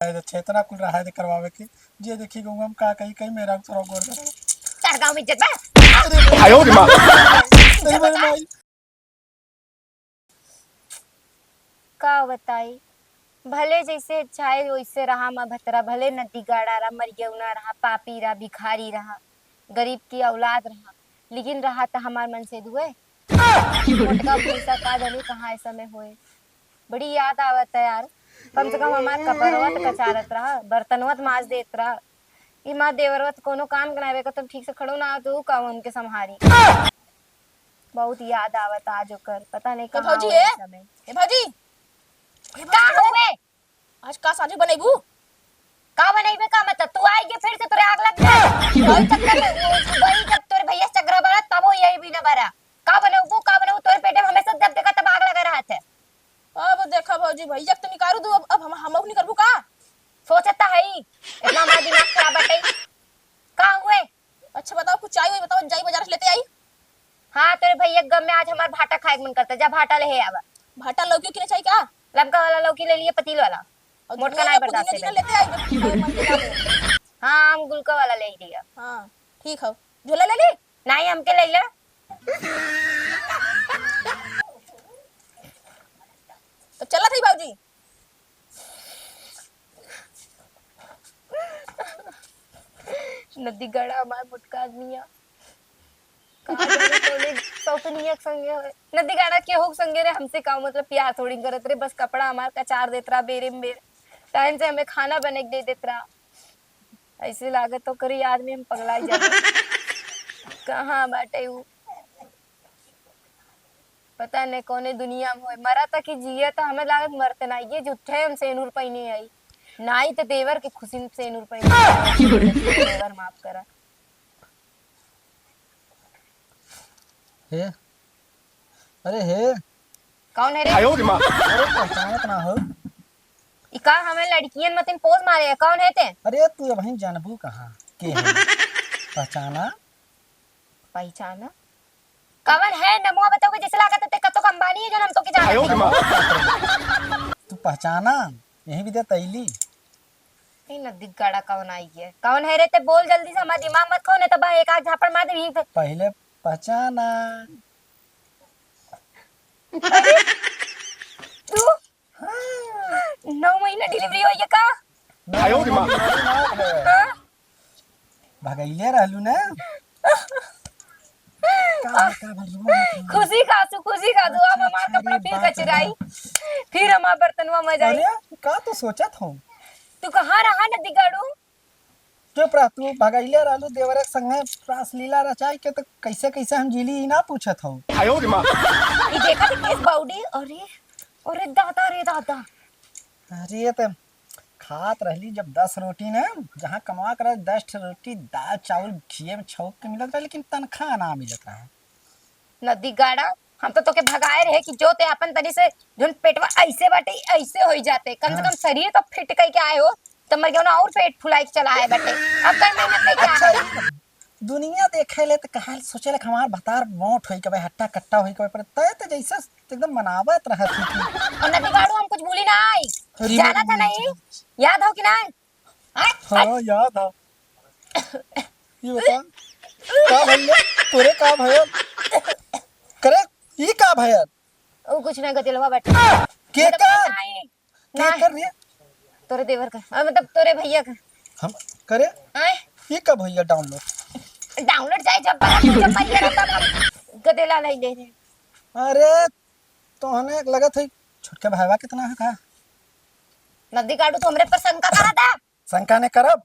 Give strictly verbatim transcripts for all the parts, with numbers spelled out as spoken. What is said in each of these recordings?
रहा है, छेतना कुल रहा है करवावे के। जे देखी गौवा में का कही, कही मेरा तोरा गोड़ धरे। तार गाँव में इज्जत बा? अरे भाई। आयो रे माँ। अरे भाई, माई। का बताई, भले जैसे चाहे वैसे रहा, मा भतरा भले नदी गाड़ा रहा, मरियौना रहा, पापी रहा, भिखारी रहा, गरीब की औलाद रहा, लेकिन रहा त हमार मन से दुए। मोटका भैंसा का जानी कहाँ ऐसा में होए। बड़ी याद आवत है यार, कम से कम हमार कपड़वा त कचारत रहा, बर्तनवा त माज देत रहा। ई मा देवरवा त कोनो काम के ना आवे, कतन ठीक से खड़ो ना आवत, ऊ का उनके संभारी। बहुत याद आवत आज ओकर, पता नहीं ए कहाँ भौजी, होई ए, समय। ए भौजी, ए का भौजी, हुए? आज का साँझी बनैबू? का बनैबे का मतलब? तू आई के फिर से तोरे आग लग जाए। वही चक्कर में, वो, वही जब तोरे भैया से झगड़ा बड़ा, तब वो यही भी न बड़ा। का बनैबू, का बनैबू? तोरे पेटे में हमेशा जब देखा तब आग लगा रहत है। अब देखा भौजी, भैया के तो निकालू दू, अब, अब हम, हम निकलबू का? सोचत त हई, इतना हमार दिमाग खराब बटे। का हुए? अच्छा बताओ, कुछ चाहिए बताओ, जाई बाजार से लेते आई। हाँ, तोरे भैया के गम में आज हमार भाटा खाए के मन करता, जा भाटा ले आवा। भाटा लौकी किने चाहिए का? लमका वाला लौकी ले लिए, पतील वाला। और मोटका धनिया नहीं बर्दाश्त पुदीना है। लेते आई, जब खाए मन के ना हो। हाँ, हम गुलका वाला ले ही लिया। हाँ, ठीक है। झोला ले ली? नहीं, हमके ले ले। तो चला थी बाबूजी। नदी गाड़ा हमार मोटका आदमी आ। का जाने कौने सौतनिया के संगे होए। नदी गाड़ा केहू के संगे रे, हमसे का मतलब, प्यार थोड़ी करत रे, बस कपड़ा हमार कचार देत रहा बेरे में बेर। टाइम से हमें खाना बने के दे देत रहा। ऐसे लागत ओकरे याद में हम पगला जाए। कहाँ बाटे ऊ? पता नहीं कौने दुनिया में होए, मरा था कि जिया था, हमें लागत मरते ना, ये झूठे हम सेनुर पहिने आई, नाई तो देवर के खुशी में सेनुर पहिने आई। देवर माफ करा। हे, अरे हे। कौन है रे? आयो रे माँ। अरे पहचानत ना हो। ई का हमें लड़कियन मतिन पोज मारे है, कौन है ते? अरे तू अबहिन जानबू कहाँ के है? पहचाना? पहचाना? कवन है? नमवा बताओगे, जैसे लागत है ते कतो का अंबानी है, जो हम तो के जाना आयो रे माँ। तू पहचाना? यही भी दे तैली। ई नदी गाड़ा कवन आई है? कवन है रे? ते बोल जल्दी से, हमार दिमाग मत खो, नहीं तो बा एक आध झापड़ मार दे यहीं पे। पहले पहचाना। अरे, तू? हाँ। नौ महीना डिलीवरी होई है का? आयो रे माँ। हाँ? भगैले रहलू ना? का, का भर रो मत रो। खुशी खासू, खुशी खासू, अब हमार अच्छा रे कपड़ा फिर बाप रे कचराई, बाप। फिर हमार बर्तनवा मजाई। अरे, का तो सोचत हो? तू कहाँ रहा नदी गाड़ू? चुप रह, तू भगैले रहलू देवरे के संगे रासलीला रचाई के, तो कैसे कैसे हम जीली, ई ना पूछत हो। आयो रे माँ। ई देखा तो केस बाउडी, अरे, अरे दादा रे दादा। अरे, तो खात रहली जब दस रोटी ने, जहाँ कमा कर दस ठे रोटी, दाल चावल घिये में छौंक के मिलत रहे, लेकिन तनख्वाह ना मिलत रहे। नदी गाड़ा, हम तो तोके भगाए रहे कि जो ते अपन तनी से जोन पेटवा ऐसे बाटे, ऐसे होई जाते, कम से हाँ। कम शरीर तो फिट कई के आए हो, तो मर गयो ना और पेट फुलाई के चला आए बाटे। अब कई मेहनत कई के अच्छा, आए। दुनिया देखे ले तो कहा सोचे ले हमार भतार मोट होई के भाई, हट्टा कट्टा होई के भाई, पर तय तो जैसे एकदम मनावत रहत ही कि और नदी गाड़ू हम कुछ भूली ना आई। अरे जाना था नहीं, याद हो कि ना? हाँ, याद है। ये बता, का भैया? तोरे का भैया? करे, ई का भैया? ओ कुछ ना, गदेलवा बैठा। के मतलब कर? नहीं, के नहीं। कर रे? तोरे देवर का, आ, मतलब तोरे भैया का। हम करे? आए? ई का भैया download? Download चाहे जब बना, तू जब मरिया ना, तब हम गदेला नहीं ले रहे। अरे, तोहने लगत है, छोटके भाईवा कितना है का? नदी काटू तो हमरे पर शंका करा था। शंका ने करब।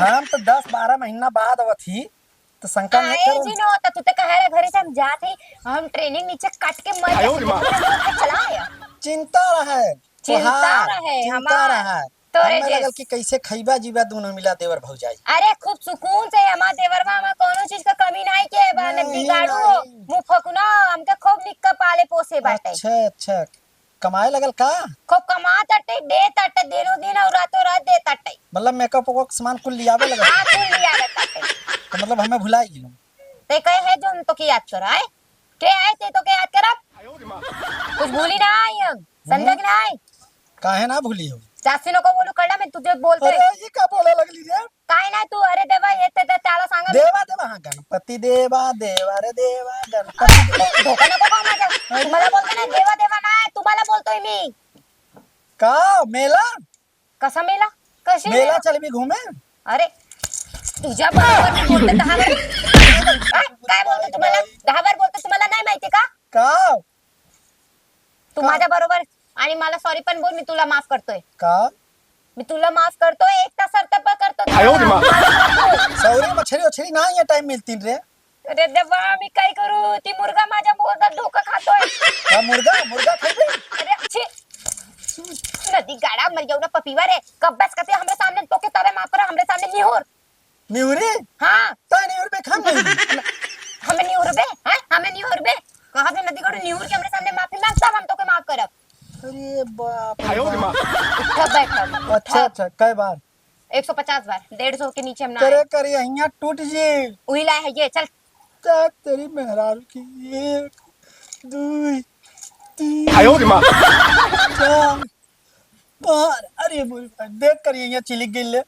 हम तो दस बारह महीना बाद आवत ही, तो शंका ने आए करब। जी नो, तो तू तो कहे रहे घरे से हम जात ही, हम training नीचे कट के मर आयो रे माँ। चला आया। चिंता रहे। चिंता तोहार, रहे, चिंता हमार। रहे। तोरे हमें लगल जेस। कि कैसे खइबा जीबा दोनों मिला देवर भौजाई। अरे खूब सुकून से हमार देवरवा में कोनो चीज का कमी नहीं के बा, न नहीं, बिगाड़ू हो, नहीं। मुंह फकुना, हमके खूब निक्का पाले पोसे बाटे। अच्छा, अच्छा। कमाए लगल का? खूब कमात अटे, देत अटे, दिनों दिन और रातों रात देत अटे। मतलब makeup वेकअप सामान कुल लियावे लगल? हाँ, कुल लियावे अटे। तो मतलब हमें भुलाई गेलू? ते कहे है जो हम तो की याद कराए? के आए ते तो के याद करब? कुछ भूली ना आई हम, समझा कि ना आई? काहे ना भूली हो? जास्ती नको बोलू कळला, मैं तुझे बोलते. अरे, ये का बोला लगली रे? काय नाही तू, अरे देवा, हे ते, ते त्याला सांगा. देवा, देवा, हाँ, गणपति देवा, देवा रे देवा, गणपति देवा. धोखा नको खाऊ माझा. अरे. तुम्हाला बोलते ना, देवा, देवा नाही, तुम्हाला बोलतोय मी. का? मेला? कसा मेला? कशी मेला मेला? चलबी घूमे? अरे, तुझ्या बरोबर मी बोलते दहा बार. काय, काय बोलतो तुम्हाला? दहा बार बोलतो, तुम्हाला नाही माहिती का? का? तू का? माझ्या बरोबर आणि मला सॉरी पण बोल, मी तुला माफ करतोय. का? मी तुला माफ करतोय, एक तास अर्थ पण करतो तुला. आयो रे माँ. सॉरी, मछली उछली ना, ये टाइम मिलती रे. अरे देवा, मी काय करू? ती मुर्गा माझ्या मोहतात डोकं खातोय. हा, मुर्गा, मुर्गा खाई. अरे अच्छी नदी गाड़ा मर जाऊ ना पपीवा रे. कब बस कते हमरे सामने तो के तारे माफ करा, हमरे सामने निहोर. निहुरी? हाँ. तो निहुर पे खान नहीं. हमें निहुर बे, हैं? हमें निहुर बे. कहा बे नदी गाड़ू निहुर के हमरे सामने माफी मांग, तब हम तो के माफ करब. अरे बाप रे आयो रे माँ. बाप. उठा बैठ अब. अच्छा, उठा. अच्छा, कै बार? एक सौ पचास बार, डेढ़ सौ के नीचे हम ना करे, आए. करे, हियाँ टूट जी. उही लाए है ये, चल. का तेरी मेहरारू की, एक, दुई, तीन, आयो रे माँ. चार, पाँच. अरे बोल, देख कर ये चिलिक गई ले.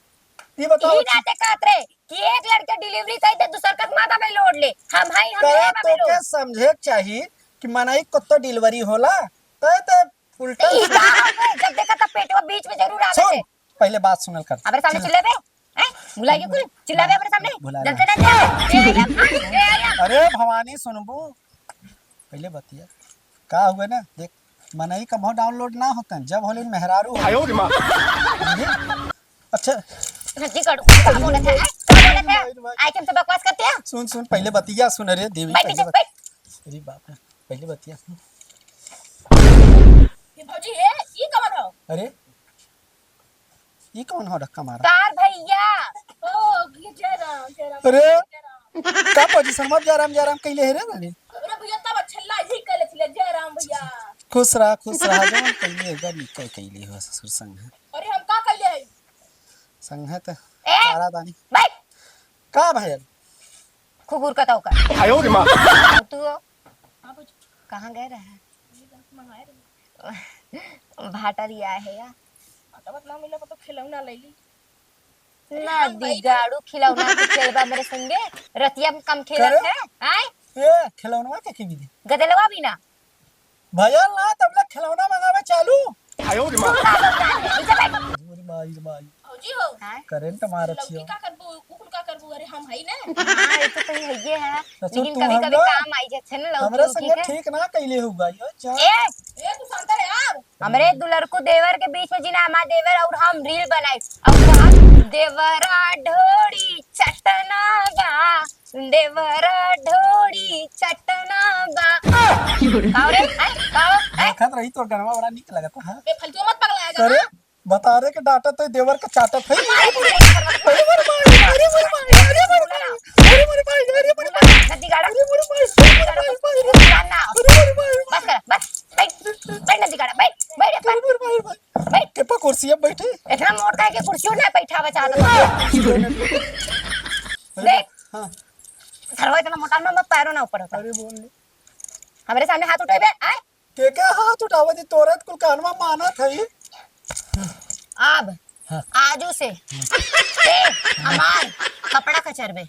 ये बताओ. ई नाते कहत रहे कि एक लड़के डिलीवरी कही थे, दूसर का माथा में लोड ले. हम भाई, हम करे लेवा तो में लोड. के समझे के चाहिए कि मनई को तो डिलीवरी होला, तो, तो उल्टा तो ई का हो गए? जब देखा तब पेटवा बीच में जरूर आवे सुन, थे. पहले बात सुनल कर. हमरे सामने चिल्ला- चिल्लाबे? हैं? भुला गए कुल? चिल्लाबे हमरे सामने? भुला जल्दी गए. ना जा. ए, आ, ए, आ, आ. अरे भवानी, सुनबू? पहले बतिया. का हुए ना? देख, मनई कबो डाउनलोड ना होता है, जब होले मेहरारू हो. आयो रे माँ. समझे? अच्छा. नदी गाड़ू, का बोलत है? हैं? का बोलत है? भाई, भाई. आए के हमसे बकवास करते हैं? सुन, सुन, पहले बतिया सुन, अरे देवी, बैठ पहले पीछे, बत-, बैठ. अरे बाप रे, पहले बतिया सुन. ये भौजी, ए, ई कवन हो? अरे, ई कौन हो रखा मारा? कार भैया। ओ, ये जय राम, जय राम, अरे, जय राम. का पोजीशन में जय राम, जय राम कइले है रे, अरे? अरे भैया, तब अच्छा लाज ही कइले छिले, जय राम भैया। खुश रहा, खुश रहा, जवन कइले है, गरीब के कइले हो ससुर संग है। अरे हम का कइले है? संग है त ए, तारा दानी। बैठ। का भयल? खुगुर का तौका। आयो रे माँ। तू हो? हाँ, बुझ। कहाँ गए रहे? ये बस मंगाए रहे। भाटा लिया है या? भाटा मत ना मिला, तो खिलौना ले ली। ना, अरे हाँ, भाई। दिगाड़ू खिलौना के खेलबा मेरे संगे। रतिया में कम खेलत करे? है, आय? ए, खिलौनवा के के मिली? गदलवा भी ना। भयल ना, तब ले खिलौना मंगावे चालू। आयो रे माँ। तू ना बोल रहा है, नीचे बैठ। अरे माई रे माई। भौजी हो। हाँ? करंट मारत लौकी छियो। का करबू, कुकुर का करबू, अरे हम हई ना। हाँ, ये तो सही है, ये है। ससुर, लेकिन तू कभी-कभी हमला काम आई जात है ना, लौकी हमरा उकी संगे के। ठीक ना कइले हो भाई, ओ जा। ए! ए, तू शांत रह यार। हमरे दुलरकू देवर के बीच में जिना हमार देवर और हम रील बनाई। अब कहा, "देवरा ढोड़ी चटना बा, देवरा ढोड़ी चटना बा।" का रे? हैं? का हो? हैं? देखत रही तो गनवा बड़ा नीक लगत, हाँ। ए, फालतू मत पगलाया जा, अरे, हाँ? बतारे के डांटत है, देवर के चाटत है। अरे मोरे माई, अरे मोरे माई, अरे मोरे माई, अरे मोरे माई, अरे मोरे माई, अरे मोरे माई, अरे मोरे माई, अरे मोरे माई, अरे मोरे माई, अरे मोरे माई। बस कर, बस, बैठ, बैठ नदी गाड़ा, बैठ, बैठ, अरे मोरे माई, अरे मोरे माई। बैठ। के पा कुर्सी अब बैठी। इतना मोट काहे के कुर्सी ना बैठावा चाहत हो? देख। हाँ। सरवा इतना मोटा ना, मैं पैरों ना ऊपर होता। अरे बोल ले। हमरे सामने हाथ उठेबे, आय? के के हाथ उठावे दी, तोरे त कुल कानवा मानत हई। अब हाँ। आजू से ते हमार कपड़ा कचरबे।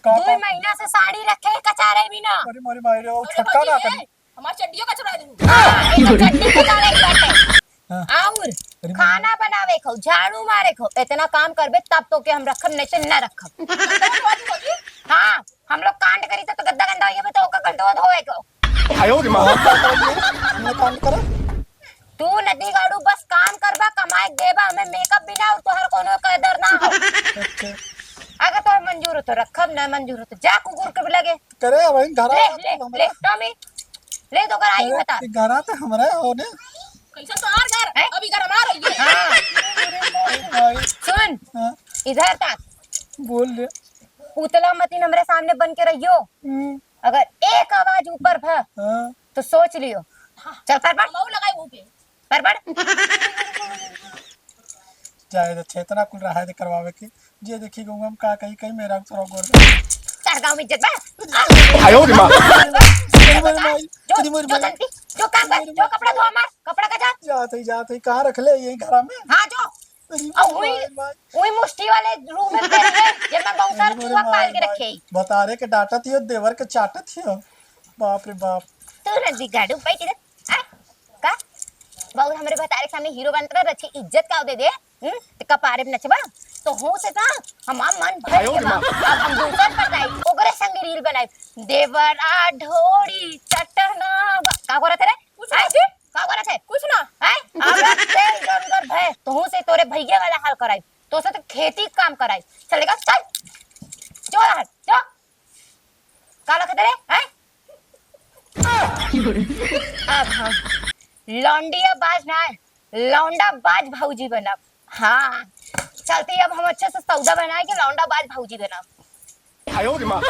का, दुई का? महीना से साड़ी रखे कचारे बिना। अरे मोरी माई रे, ओ अरे छोटका ना भौजी, करी। ए, हमार चड्डियो कचरा दू। हाँ, एक तो चड्डी कचारे बाटे। हाँ। और अरे खाना बनावे को, झाड़ू मारे को, इतना काम करबे तब तो के हम रखब, नहीं तो ना रखब। हाँ, हम लोग कांड करी तो, तो गद्दा गंदा हो गया, तो ओकर गंदा धोए को। आयो रे माँ। हम का करेंगे? हमने काम करा? तू नदी गाड़ू बस काम करबा, कमाए के देबा, हमें मेकअप बिना और तोहर कोनो कदर ना हो। अच्छा। अगर तोहर मंजूर हो तो रखब, ना मंजूर हो तो जा कुकुर के लगे। करे, वही घर ले, आ ले, तू हमरा। ले, टॉमी, ले तो कर आई अरे, बता। ये घर आते हमरा हो ने। कैसे तोहार घर? हैं? अभी घर हमार है ये। हाँ। अरे भाई। सुन, हाँ। इधर तक। बोल रे। उतला मतिन हमरे सामने बन के रहियो। हम्म। अगर एक आवाज ऊपर भा, हाँ। तो सोच लियो। हाँ। चल, पर पड़। मऊ लगाई मुंह पे। पर पड़। जाए दे, छेतना कुल रहा दे करवावे के। जे देखी गऊं हम का कही, कही मेरा थोड़ा गोर दे। चार गांव में इज्जत बा। आयो रे माँ। अरे मोरी माई, जो, अरे मोरी जो माई। जल्दी, जो काम कर, जो कपड़ा धो हमार, कपड़ा का जा। जात ही, जात ही, कहाँ रख ले? यही घरा में? हाँ, जो। उई, माई, माई। उई मुष्टि वाले रूम में पहले, जेमा बहुत सारा अरे चूहा माई, पाल के माई। रखे। बतारे के डांटत हियो, देवर के चाटत हियो। बाप रे बाप। तू ना बिगाड़ू, बैठ इधर। आ, का? बहुत हमरे बतारे के सामने हीरो बनत रहे, अच्छी इज्जत का दे दे। हम्म? ते कपारे में नचबा? तो हूँ से का? हमार मन भर आयो रे गया। माँ। अब हम दूसर पर जाई, ओकरे संग रील बनाई। देवरा ढोरी चटना बा-, का करत रे? कुछ आय? नहीं। का करत है? कुछ ना। आय? अब तेल इधर उधर भय, तो हूँ से तोरे भैया वाला हाल कराई, तो से तो खेती काम कराई। चलेगा? चल। जो यार, जो। का लखत रे? हैं? अब हम लौंडिया बाज ना है, लौंडा बाज भौजी बनब। हाँ, चलती अब हम अच्छे से सौदा बनाए के लौंडा बाज भौजी बनब। आयो रे माँ।